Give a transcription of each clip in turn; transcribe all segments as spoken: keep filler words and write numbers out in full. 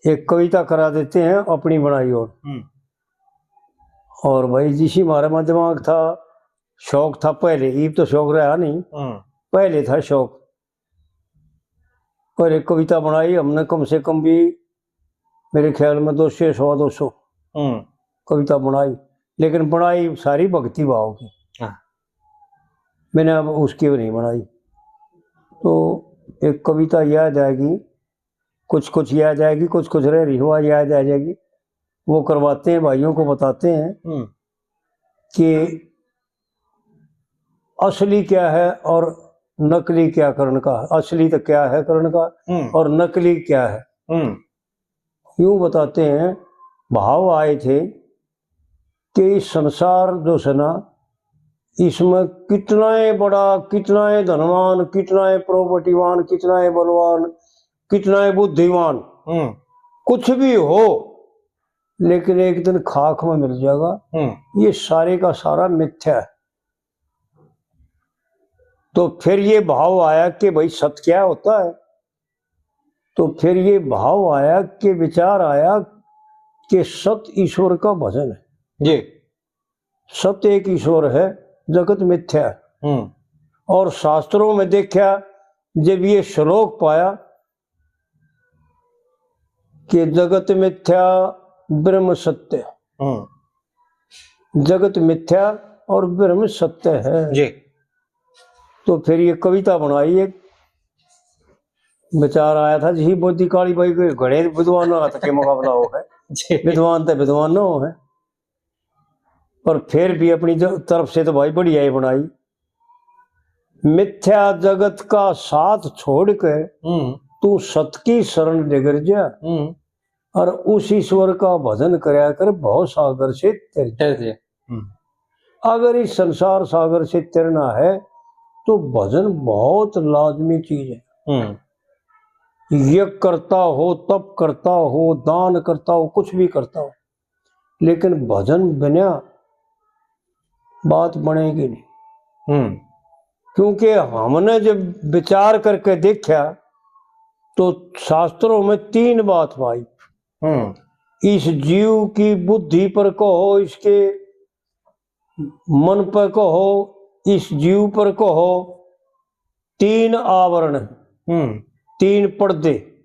एक कविता करा देते हैं अपनी बनाई। और हम्म। और भाई, जिसी हमारे में दिमाग था, शौक था पहले, इब तो शौक रहा नहीं, हम्म। पहले था शौक। और एक कविता बनाई हमने, कम से कम भी मेरे ख्याल में दो सौ, सवा दो सौ हम्म। कविता बनाई, लेकिन बनाई सारी भक्ति भाव की। हाँ। मैंने अब उसकी भी नहीं बनाई। तो एक कविता याद आएगी, कुछ कुछ याद आएगी, कुछ कुछ रह रही हुआ याद आ जाएगी, वो करवाते हैं, भाइयों को बताते हैं हम्म। कि असली क्या है और नकली क्या करण का, असली तो क्या है करण का हम्म। और नकली क्या है। हम्म। यूं बताते हैं, भाव आए थे कि इस संसार जो है ना, इसमें कितना ही बड़ा, कितना ही धनवान, कितना ही प्रॉपर्टीवान, कितना ही बलवान, कितना ही बुद्धिमान, हम्म। कुछ भी हो, लेकिन एक दिन खाक में मिल जाएगा। हम्म। ये सारे का सारा मिथ्या है। तो फिर ये भाव आया कि भाई, सत क्या होता है? तो फिर ये भाव आया कि विचार आया कि सत ईश्वर का भजन है। जी। सत एक ईश्वर है, जगत मिथ्या है। हम्म। और शास्त्रों में देखा, जब ये श्लोक पाया कि जगत मिथ्या, ब्रह्म सत्य। हम्म। जगत मिथ्या और ब्रह्म सत्य है। जी। तो फिर ये कविता बनाई, एक विचार आया था, जी, बोधी काली बाई के घणे विद्वान हाथ के मुकाबला हो है। जी। विद्वान तो विद्वान ना हो है, पर फिर भी अपनी ज-, तरफ से तो भाई बढ़िया ही बनाई। मिथ्या जगत का साथ छोड़ के हम्म। तू सत की शरण डिगर जा हम्म। और उस ईश्वर का भजन करया कर, भव सागर से तर जा। तर जा। हम्म। अगर इस संसार सागर से तैरना है तो भजन बहुत लाजमी चीज है। हम्म। यज्ञ करता हो, तप करता हो, दान करता हो, कुछ भी करता हो, लेकिन भजन बिना बात बनेगी नहीं। हम्म। क्योंकि हमने जब विचार करके देखा तो शास्त्रों में तीन बात पाई। हम्म। इस जीव की बुद्धि पर कहो, इसके मन पर कहो, इस जीव पर कहो, तीन आवरण, हम्म। तीन पर्दे।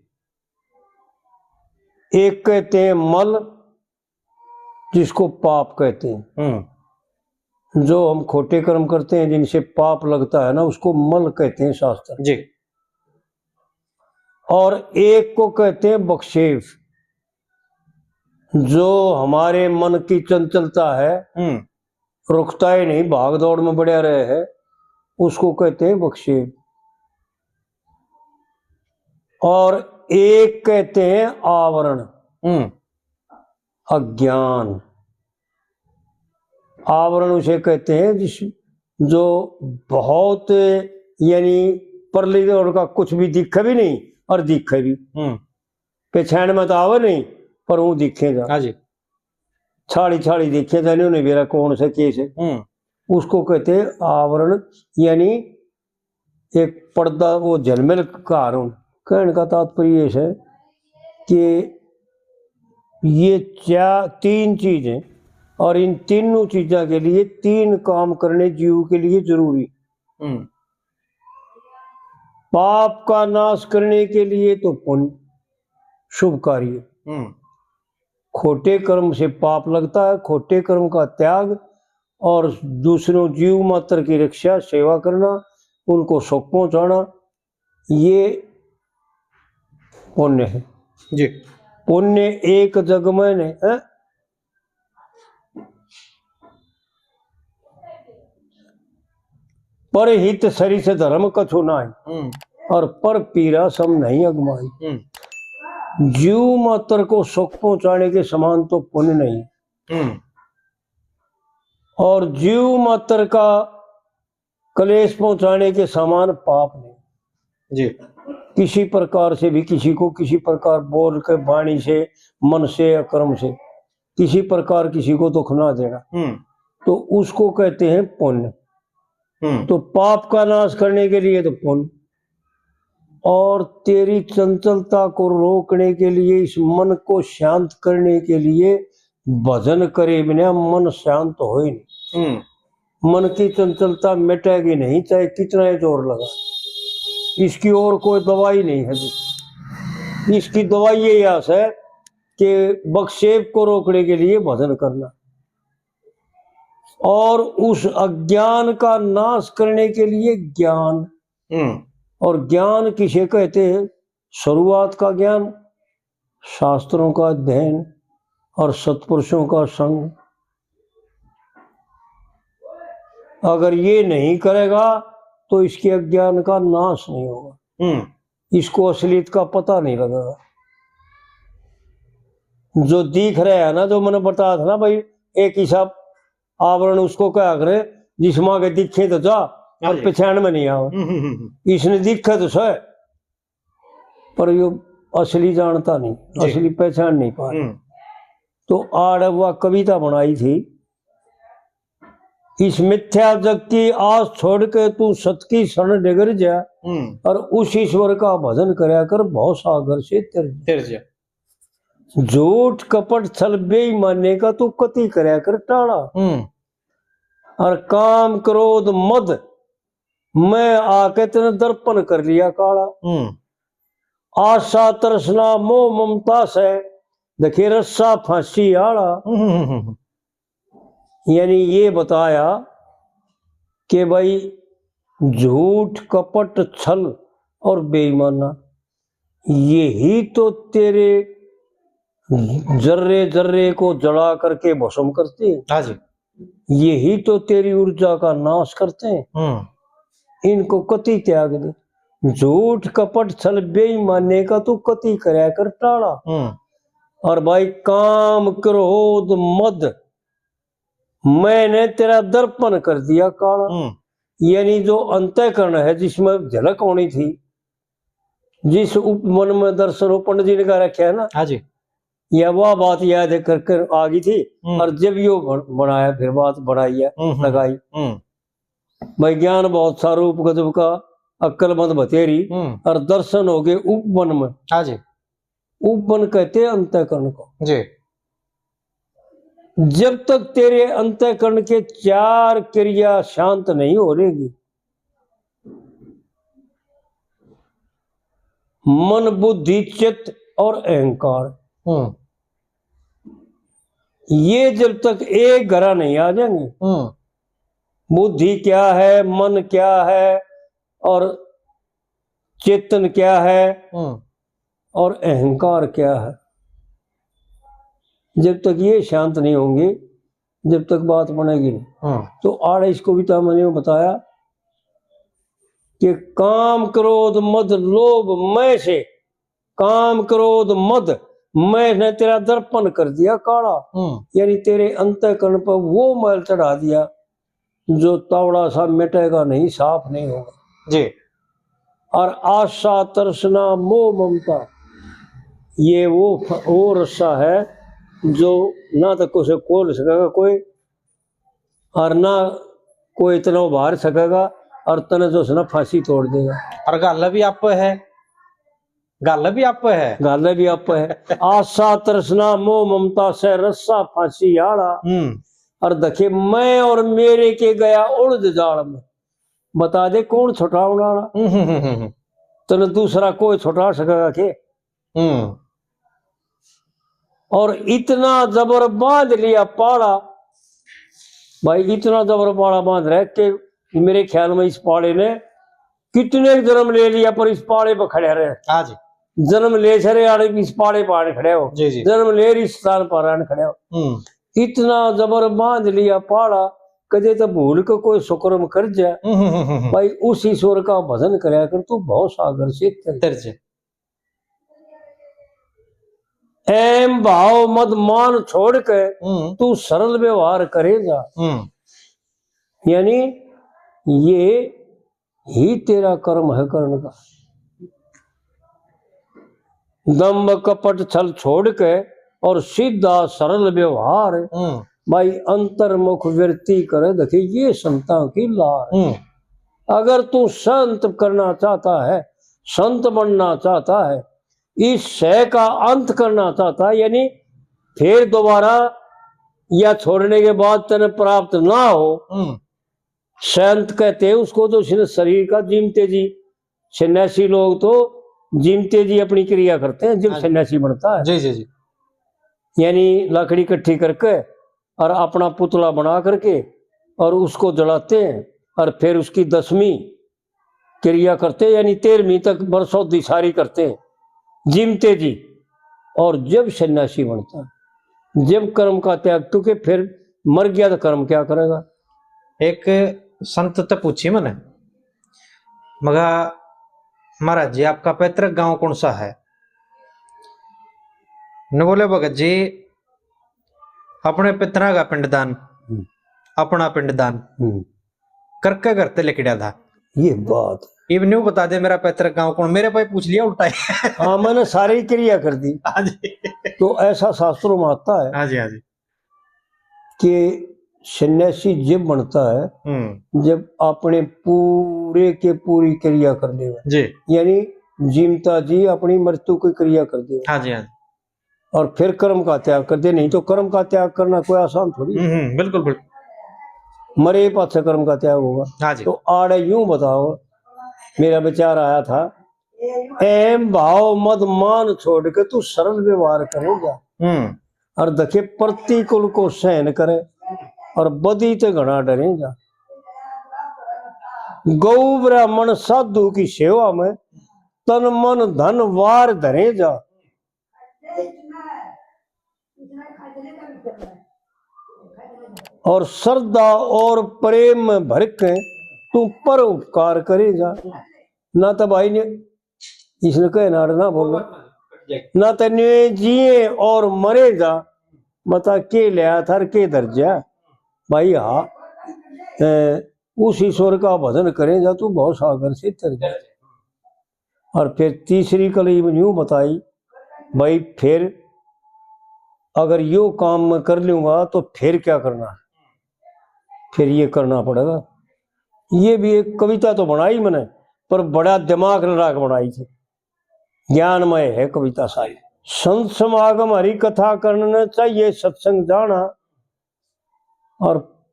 एक कहते हैं मल, जिसको पाप कहते हैं। हम्म। जो हम खोटे कर्म करते हैं, जिनसे पाप लगता है ना, उसको मल कहते हैं शास्त्र। जी। और एक को कहते हैं बक्षेप, जो हमारे मन की चंचलता है, हम्म। रुकता ही नहीं, भाग दौड़ में बढ़िया रहे है, उसको कहते हैं बक्षेप। और एक कहते हैं आवरण, हम्म। अज्ञान। आवरण उसे कहते हैं जिस, जो बहुत, यानी परली ओर का कुछ भी दिखे भी नहीं और दिखे भी। हम्म। पहचान में तो आवे नहीं, पर वो दिखेगा। हाँ जी। छाड़ी छाड़ी दिखे जाने, उन्हें बेरा कौन सा केस है। हम्म। उसको कहते हैं आवरण, यानी एक पर्दा, वो झलमिल का हारून। कहने का तात्पर्य ये है कि ये चार, तीन चीजें, और इन तीनों चीजों के लिए तीन काम करने जीव के लिए जरूरी। हम्म। पाप का नाश करने के लिए तो पुण्य, शुभ कार्य। हम्म। खोटे कर्म से पाप लगता है, खोटे कर्म का त्याग और दूसरों जीव मात्र की रक्षा, सेवा करना, उनको सुख पहुंचाना, ये पुण्य है। जी। पुण्य एक जग में नहीं है, पर हित सरिस धर्म कछु नाई, हम्म। और पर पीरा सम नहीं अगमाई। हम्म। जीव मात्र को सुख पहुंचाने के समान तो पुण्य नहीं, हम्म। और जीव मात्र का कलेश पहुंचाने के समान पाप नहीं। जी। किसी प्रकार से भी किसी को किसी प्रकार बोल के, वाणी से, मन से या कर्म से किसी प्रकार किसी को दुख ना देना, हम्म। तो उसको कहते हैं पुण्य। हम्म। तो पाप का नाश करने के लिए तो पुण्य, और तेरी चंचलता को रोकने के लिए, इस मन को शांत करने के लिए भजन करे बिना मन शांत होए नहीं। हम्म। मन की चंचलता मिटेगी नहीं, चाहे कितना ही जोर लगा। इसकी और कोई दवाई नहीं है जी। इसकी दवाई यही आस है कि बकसेप को रोकने के लिए भजन करना, और उस अज्ञान का नाश करने के लिए ज्ञान। हम्म। और ज्ञान किसे कहते हैं? शुरुआत का ज्ञान, शास्त्रों का अध्ययन और सत्पुरुषों का संग। अगर ये नहीं करेगा तो इसके अज्ञान का नाश नहीं होगा। हम्म। इसको असलियत का पता नहीं लगेगा। जो दिख रहा है ना, जो मैंने बताया था ना भाई, एक हिसाब आवरण उसको क्या करे, जिसमा के दिखे तो जा और जी। पहचान में नहीं आवे। हम्म, हम्म, हम्म। इसने दिखे तो सह, पर यो असली जानता नहीं, जी। असली पहचान नहीं पा रहा। हम्म। तो आड़ वह कविता बनाई थी, इस मिथ्या जग की आस छोड़ के तू सत की शरण निगर जा, हम्म। और उस ईश्वर का भजन करया कर, भव सागर से तर जा। तर जा। झूठ कपट छल बेईमाने का तू कति करया कर टाला। हम्म। और काम क्रोध मद मैं आके तने दर्पण कर लिया काला। हम्म। आशा तृष्णा मोह ममता से देखे रस्सा फांसी आला। हम्म, हम्म, हम्म। यानी ये बताया कि भाई, झूठ, कपट, छल और बेईमाना, यही तो तेरे जर्रे जर्रे को जला करके भस्म करते हैं। हाँ जी। यही तो तेरी ऊर्जा का नाश करते हैं। हम्म। इनको कति त्याग दे। झूठ, कपट, छल, बेईमाने का तू कति करया कर टाला। हम्म। और भाई, काम, क्रोध, मद, मैंने तेरा दर्पण कर दिया काला। हम्म। यानी जो अंतःकरण है, जिसमें झलक होनी थी, जिस उपमन में दर्शन हो, पंडित जी ने कह रखा है ना। हाँ जी। या वह बात याद है करके आ गई थी। हम्म। और जब यो बन-, बनाया, फिर बात बनाई है, हम्म, हम्म। लगाई। हम्म। भाई, ज्ञान बहुत सा रूप गजब का, अक्लमंद बतेरी, हम्म। और दर्शन हो गए उपमन में। हाँ जी। उपमन कहते हैं अंतःकरण को। जी। जब तक तेरे अंतःकरण के चार क्रिया शांत नहीं हो रहेगी, मन, बुद्धि, चित्त और अहंकार, हम्म। ये जब तक एक घरा नहीं आ जाएंगे, हम्म। बुद्धि क्या है, मन क्या है और चेतन क्या है, हम्म। और अहंकार क्या है, जब तक ये शांत नहीं होंगे, जब तक बात बनेगी नहीं। हम्म। तो आड़े इस कविता में यूं बताया कि काम, क्रोध, मद, लोभ, मैं से, काम, क्रोध, मद, मैं ने तेरा दर्पण कर दिया काला। हम्म। यानी तेरे अंतःकरण पर वो मैल चढ़ा दिया जो तावड़ा सा मिटेगा नहीं, साफ नहीं होगा। जी। और आशा, तृष्णा, मोह, ममता, ये वो फ-, वो रस्सा है जो ना तो उसे खोल सकेगा कोई, और ना कोई इतना उभार सकेगा, और तने जो उसने फांसी तोड़ देगा। और गल भी आप है, गल भी आप है। गल भी आप है। आशा, तृष्णा, मोह, ममता से रस्सा फांसी आला। हम्म। और देखे, मैं और मेरे के गया उलझ जाल में। बता दे, कौन छुटावण आला? हम्म, हम्म, हम्म, हम्म। तने दूसरा कोई छुटा सकेगा के? हम्म। और इतना जबर बांध लिया पाला, भाई, इतना जबर पाला बांध रहा है कि मेरे ख्याल में इस पाले ने कितने जन्म ले लिया, पर इस पाले पर खड़े रहे। हाँ जी। जन्म ले सरे आड़े इस पाले पर आने खड़े हो। जी, जी। जन्म ले रही स्थान पर आने खड़े हो। हम्म। इतना जबर बांध लिया पाला, कदे तो भूल के कोई सुकर्म कर जाए। हम्म, हम्म, हम्म, हम्म। भाई, उस ईश्वर का भजन करया कर, तू भव सागर से तर। तर जा। अहम भाव मद मान छोड़ के हम्म। तू सरल व्यवहार करेगा। हम्म। यानी ये ही तेरा कर्म है करण का। दंभ कपट छल छोड़ के और सीधा सरल व्यवहार। हम्म। भाई, अंतर्मुख वृत्ति करे, देखे ये संतां की लार। हम्म। अगर तू संत करना चाहता है संत बनना चाहता है, इस सह का अंत करना चाहता है, यानी फिर दोबारा या छोड़ने के बाद तने प्राप्त ना हो। हम्म। संत कहते हैं उसको, तो उसने शरीर का जीमते जी, सन्यासी लोग तो जीमते जी अपनी क्रिया करते हैं जब हाँ जी। सन्यासी बनता है। जी, जी, जी। यानी लकड़ी इकट्ठी करके और अपना पुतला बना करके और उसको जलाते हैं और फिर उसकी दसवीं क्रिया करते हैं, यानी तेरहवीं तक बरसौदी सारी करते हैं जीमते जी। और जब सन्यासी बनता है, जब कर्म का त्याग, क्योंकि फिर मर गया तो कर्म क्या करेगा? एक संत तो पूछी मैंने, मगा, "महाराज जी, आपका पैतृक गांव कौन सा है?" न बोले, "भगत जी, अपने पितरा का पिंडदान, हम्म। अपना पिंडदान हम्म। करके घर ते लिकड़ा था।" ये बात। इब न्यू बता दे, मेरा पैतृक गांव कौन, मेरे पे पूछ लिया उल्टा ही। हाँ, मैंने सारी क्रिया कर दी। हाँ जी। तो ऐसा शास्त्रों में आता है हाँ जी, हाँ जी। कि सन्यासी जब बनता है, हम्म। जब अपने पूरे के पूरी क्रिया कर देवे। जी। यानी जीमता जी अपनी मृत्यु की क्रिया कर देवे। हाँ जी, हाँ जी। और फिर कर्म का त्याग कर दे, नहीं तो कर्म का त्याग करना कोई आसान थोड़ी है। हम्म, हम्म, बिल्कुल, बिल्कुल। मरे पाछे कर्म का त्याग होगा। हाँ जी। तो आड़े यूं बताओ, मेरा विचार आया था, एम भाव मद मान छोड़ के तू सरल व्यवहार करेगा। हम्म। और देखे प्रतिकूल को सहन करे और बदी ते घना डरे जा। गौ ब्राह्मण साधु की सेवा में तन मन धन वार धरे जा। और श्रद्धा और प्रेम में भर के तू पर उपकार करे जा। ना तो भाई ने इसने कहे ना ना बोलो, ना तो ने जिए और मरे जा। बता के लिया था के धर जा भाई। हाँ, ए, उस ईश्वर का भजन करें जा तू भव सागर से तर जा। और फिर तीसरी कली में यूं बताई, भाई फिर अगर यो काम मैं कर लूंगा तो फिर क्या करना है? फिर ये करना पड़ेगा। ये भी एक कविता तो बनाई मैंने, पर बड़ा दिमाग लड़ा के बनाई थी। ज्ञानमय है कविता सारी। संत समागम हरि कथा करण ने चाहिए सत्संग जाना, और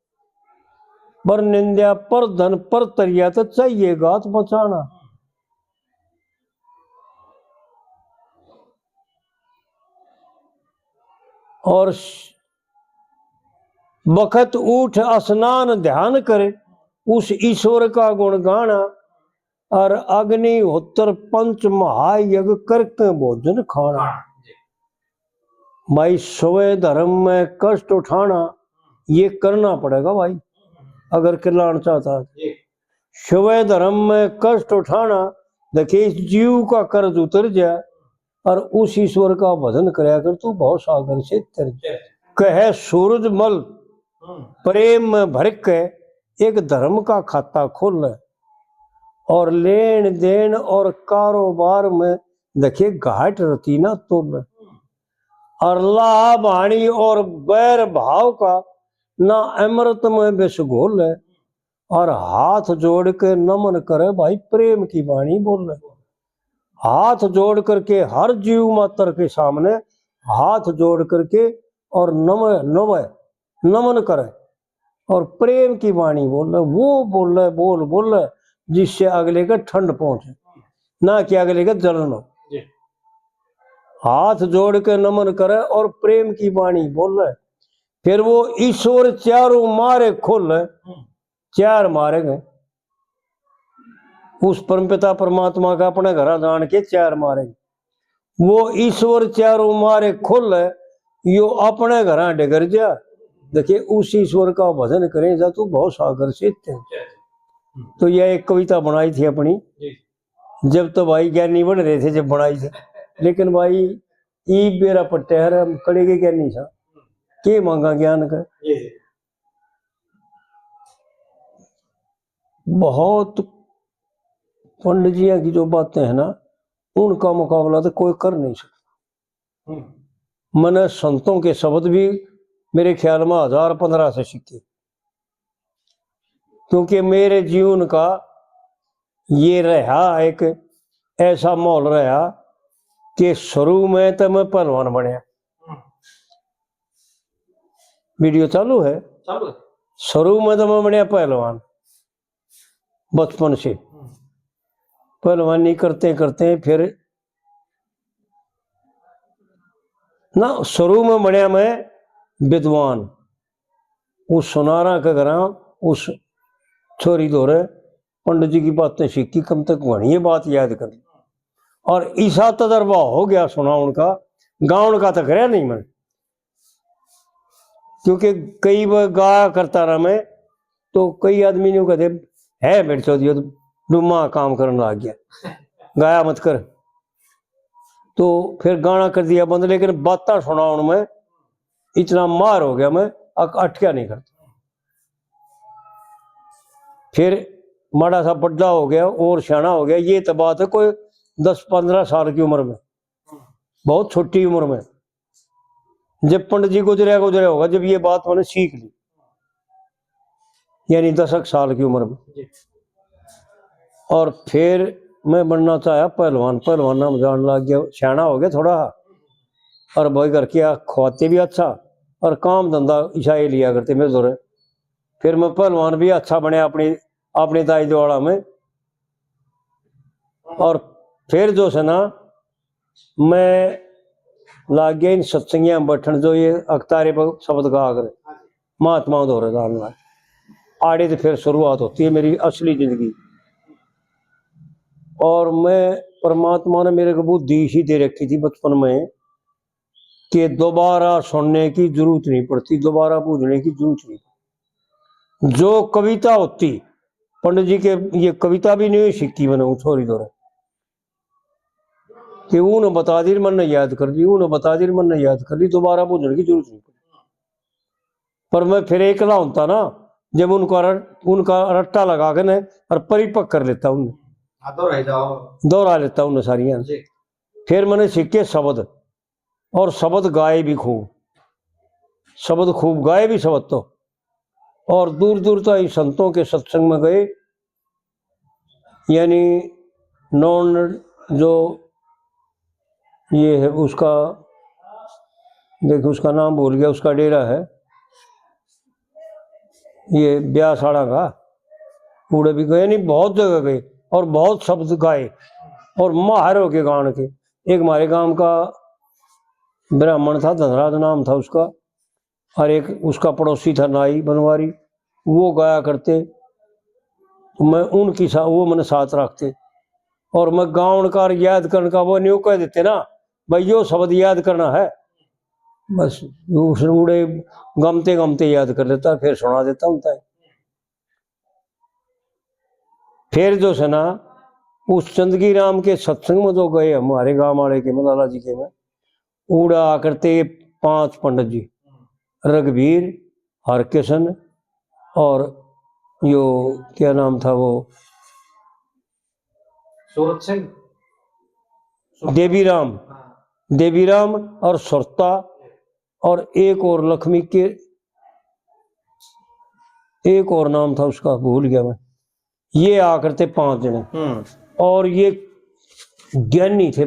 पर निंदा पर धन पर तरिया तो चाहिए गात बचाना। और बखत उठ स्नान ध्यान करे, उस ईश्वर का गुण गाना, और अग्निहोत्र पंच महायज्ञ करके भोजन खाना। भाई, स्वयं धर्म में कष्ट उठाना, ये करना पड़ेगा भाई, अगर कल्याण चाहता है। स्वयं धर्म में कष्ट उठाना, देखिए, इस जीव का कर्ज उतर जाए और उस ईश्वर का भजन करया कर, तू भव सागर से तर जाए। कहे सूरज मल प्रेम में भर के एक धर्म का खाता खोले, और लेन देन और कारोबार में देखे घाट रती ना तोले, और लाभ हानि और बैर भाव का ना अमृत में विष घोले, और हाथ जोड़ के नमन करे भाई प्रेम की वाणी बोले। हाथ जोड़ करके हर जीव मात्र के सामने हाथ जोड़ करके और नम नमय नमन करे और प्रेम की वाणी बोले, वो बोले, बोल बोले जिससे अगले के ठंड पहुंचे, ना कि अगले के जलन हो। जी। हाथ जोड़ के नमन करे और प्रेम की वाणी बोले, फिर वो ईश्वर चारों मारे खोले। हम्म। चार मारे गए उस परमपिता परमात्मा का अपने घरा जान के चार मारे। वो ईश्वर चारों मारे खोले, यो अपने घरा डगर जा। देखिए, उस ईश्वर का भजन करें जा तू भव सागर से तर। तो यह एक कविता बनाई थी अपनी, जी। जब तो भाई ज्ञानी बन रहे थे, जब बनाई थी। लेकिन भाई, ई बेरा पट्टे हर हम कड़े के ज्ञानी था, के मांगा ज्ञान का। जी। बहुत पंडित जियां की जो बातें हैं ना, उनका मुकाबला तो कोई कर नहीं सकता। हम्म। मैंने संतों के शब्द भी मेरे ख्याल में हजार पन्द्रह से सीखे, क्योंकि मेरे जीवन का ये रहा एक ऐसा माहौल रहा कि शुरू में तो मैं पहलवान बनया। वीडियो चालू है। चालू है। शुरू में तो मैं बनया पहलवान, बचपन से। हम्म। पहलवानी करते करते फिर ना, शुरू में बनया मैं विद्वान। उस सुनारा के घरां उस छोरी धोरे पंडित जी की बातें सीखी, कम तक वही ये बात याद कर ली। और ऐसा तजर्बा हो गया सुनाउण का, गाउण का तो करया नहीं मैं, क्योंकि कई बार गाया करता रहा मैं, तो कई आदमी न्यू कहते, "है मेरे चौधरी, तो डूमा काम करने लग गया, गाया मत कर।" तो फिर गाना कर दिया बंद, लेकिन बातां सुनाउण में इतना मार हो गया मैं, अक-, अटक्या नहीं करता। फिर माड़ा सा बड्डा हो गया और सियाणा हो गया, ये तो बात है कोई दस पन्द्रह साल की उम्र में, बहुत छोटी उम्र में, जब पंडित जी गुजरया गुजरया होगा, जब ये बात मैंने सीख ली, यानी दसक साल की उम्र में। जी। और फिर मैं बनना चाहा पहलवान, पहलवान नाम जान लग गया, सियाणा हो गया थोड़ा, और भाई घर की आ-, खवाते भी अच्छा, और काम धंधा इसा ही लिया करते मेरे धोरे। फिर मैं पहलवान भी अच्छा बनया अपनी, अपनी दाई द्वारा में। और फिर जो से ना, मैं लाग गया इन सत्संगियां में बैठन, जो ये अकतारे पर शब्द कहा करे, महात्मा धोरे दान लाग। आड़े तो फिर शुरुआत होती है मेरी असली जिंदगी। और मैं, परमात्मा ने मेरे को बुद्धि इसी दे रखी थी बचपन में कि दोबारा सुनने की जरूरत नहीं पड़ती, दोबारा बूझने की जरूरत नहीं पड़ती। जो कविता होती, पंडित जी के ये कविता भी नहीं सीखी मैंने, वो छोरी धोरे कि उन्हें बता दी, मन ने याद कर ली, उन्हें बता दी, मन ने याद कर ली, दोबारा बूझने की जरूरत नहीं पड़ी। पर मैं फिर एकला होता ना, जब उनका रट-, उनका रट्टा लगा के ने और परिपक्व कर लेता उन्हें, हाँ, दोहराई जाओ। दोहरा लेता उन्हें सारियां। जी। फिर मैंने सीखे शब्द, और शब्द गाए भी खूब, शब्द खूब गाए भी शब्द तो। और दूर दूर तक संतों के सत्संग में गए, यानी नॉन जो ये है उसका, देखो उसका नाम भूल गया, उसका डेरा है ये ब्याह साड़ा का, उड़े भी गए, नहीं बहुत जगह गए और बहुत शब्द गाए और माहिर होके गान के। एक हमारे गांव का ब्राह्मण था, धनराज नाम था उसका, और एक उसका पड़ोसी था नाई बनवारी, वो गाया करते, तो मैं उनकी सा-, वो मैंने साथ रखते। और मैं गाउन का और याद करने का वो न्यू कह देते ना, "भाई, यो शब्द याद करना है।" बस उस उड़े गमते गमते याद कर लेता, फिर सुना देता हूँ ताई। फिर जो से ना, उस चंदगी राम के सत्संग में जो गए हमारे गांव वाले के, मलाला जी के में, उड़ा आकर ते पांच पंडित जी, रघुवीर, हरकिशन और यो क्या नाम था वो? सूरत सिंह। देवीराम। हाँ। देवीराम और सुरता और एक और लक्ष्मी के, एक और नाम था उसका, भूल गया मैं। ये आकर थे पांच जने। हम्म। और ये ज्ञानी थे,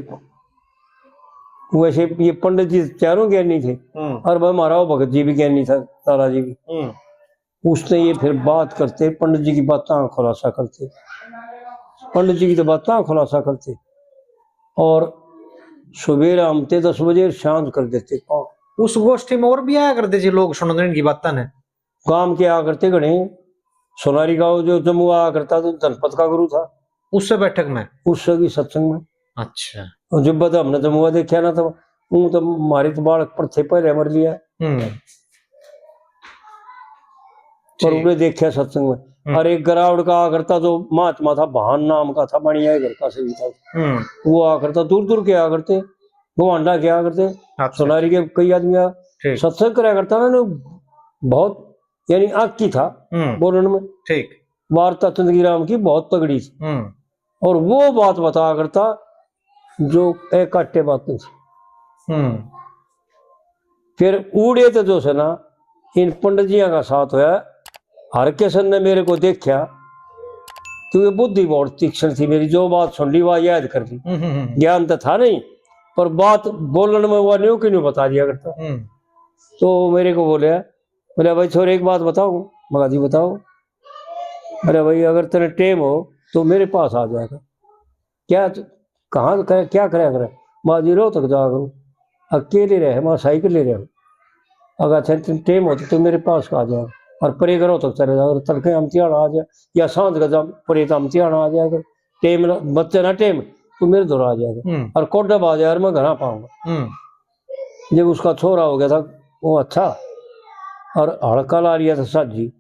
वैसे ये पंडित जी चारों ज्ञानी थे। हम्म। और भाई हमारा वो भगत जी भी ज्ञानी था, तारा जी भी। हम्म। उसने ये फिर बात करते, पंडित जी की बातां खुलासा करते, पंडित जी की तो बातां खुलासा करते। और सवेरे आमते दस बजे, शांत कर देते। उस गोष्ठी में और भी आया करते जी लोग सुनने की बातां ने? गांव के आ करते घणे, सोनारी गांव जो जमुआ आ करता तो जनपद का गुरु था। उससे बैठक में? उससे भी सत्संग में। अच्छा। और जब बता हमने जमुआ देखा ना, तो वो तो मारे तो बालक पर थे, पहले मर लिया। हम्म। पर ठीक। उन्हें देखा सत्संग में। हम्म। और एक गरावड़ का आ करता जो महात्मा था, भान नाम का था, बनिया घर का सभी था। हम्म। वो आ करता, दूर दूर के आ करते, भगवानडा के आ करते, अच्छा। सोनारी के कई आदमी आ, ठीक। सत्संग करा करता ना, बहुत यानी आकी था हम्म। बोलने में। ठीक। वार्ता चंदगी राम की बहुत तगड़ी थी। हम्म। और वो बात बता करता जो एक काटे बातें थी। हम्म। फिर उड़े तो जो से ना, इन पंडित जियां का साथ होया, हरकिशन ने मेरे को देखा, क्योंकि बुद्धि बहुत तीक्ष्ण थी मेरी, जो बात सुन ली वह याद कर ली। हम्म, हम्म, हम्म। ज्ञान तो था नहीं, पर बात बोलने में वह न्यू की न्यू बता दिया करता। हम्म। तो मेरे को बोले, बोले, "भाई छोरे, एक बात बताऊं?" मगा, "जी बताओ।" "अरे भाई, अगर तेरे टेम हो तो मेरे पास आ जाएगा।" "क्या, कहाँ कर, क्या करया करे?" "मगा जी, रोहतक जाया करूँ, अकेले रहे, मैं साइकिल ले रहा हूँ। अगर तेरे टेम हो तो तू मेरे पास आ जाएगा, और परे का रोहतक चले जाओ, और तड़के इम्तिहान आ जाए, या सांझ का जा परे का इम्तिहान आ जाएगा, टेम ना, बच्चे ना टेम, तू मेरे धोरै आ जाएगा, हम्म। और कोडब आ जाए, और मैं घरा पाऊंगा।" हम्म। जब उसका छोरा हो गया था वो अच्छा, और हड़का ला लिया था साझी,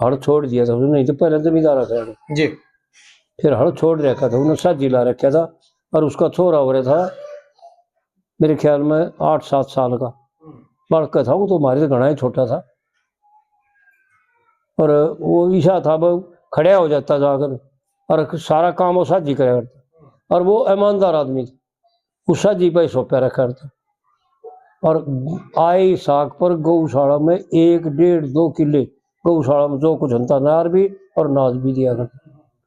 हड़ छोड़ दिया था उसने, नहीं तो पहले जमींदार था। जी। फिर हड़ छोड़ रखा था, उन्हें साझी ला रखा था, और उसका छोरा हो रहा था मेरे ख्याल में आठ सात साल का। बालक था वो तो, हमारे तो घणा ही छोटा था। और वो ईसा था, वो खड़ा हो जाता जाकर, और सारा काम वो साझी करा करता। और वो ईमानदार आदमी था, वो साझी पे सौंपा रखा करता। और आए साख पर गौशाला में एक, डेढ़, दो किले गौशाला में जो कुछ होता, नार भी और नाज भी दिया करता।